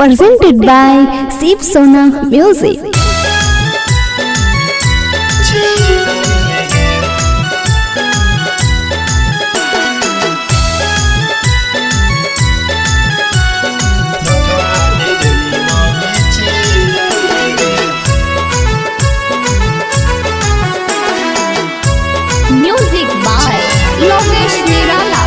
Presented by Shiv Sona Music. Music by Lokesh Nirala.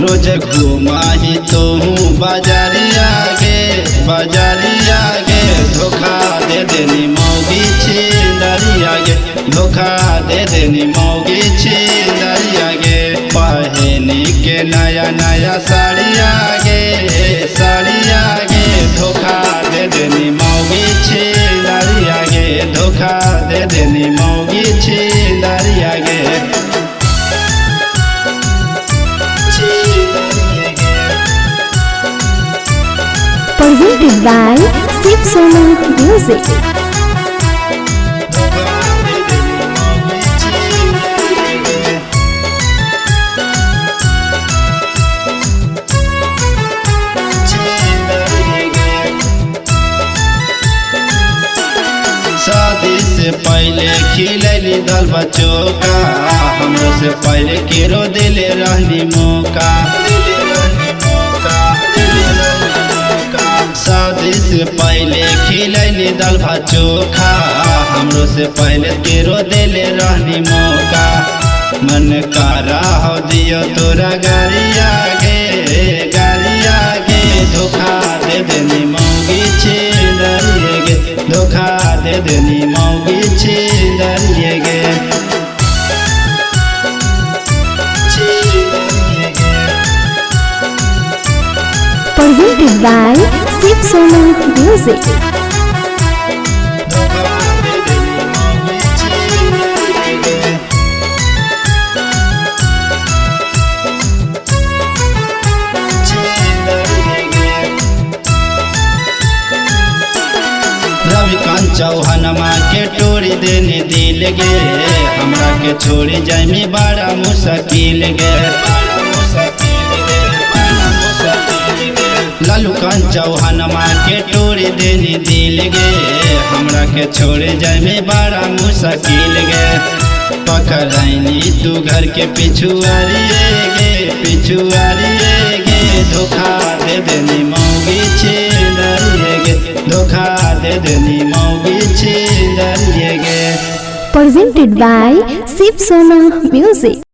रोज घुमाही तो हूँ बाजारिया गे बाजारिया गे, धोखा दे देनी मौगी छिंदरिया गे, धोखा दे देनी मौगी छिंदरिया गे। पहनी के नया नया साड़िया गे साड़िया गे, धोखा दे देनी मौगी छिंदरिया गे, धोखा दे देनी मौगी छिंदरिया गे। Presented by Shiv Sona Music. शादी से पहले खिलैली दल बचोका, हमरो से पहले केरो दिले रहनी मौका। शादी से पहले खिलैली दल चोखा, हमरो से पहले केरो दिले रहनी मौका। मन करा हो दियो तोरा गारिया गे गारिया गे, धोखा दे देनी मौगी छिंदरिए गे, धोखा दे देनी मौगी छिंदरिए गे। Presented by Shiv Sona Music. Ravikant Chauhan माँ के टोरी देने दिल गे, हमरा के छोड़ी जाइमी बड़ा मुश्किल गे। लालूकांत चौहान माँ के टोरी देने दिल गे, हमरा के छोड़े जाइमी बड़ा मुश्किल गे। पकड़ाइनी तू घर के पिछुआरिए गे पिछुआरिए गे, धोखा दे देनी मौगी छिंदरिए गे, धोखा दे देनी मौगी छिंदरिए गे। Presented by Shiv Sona Music.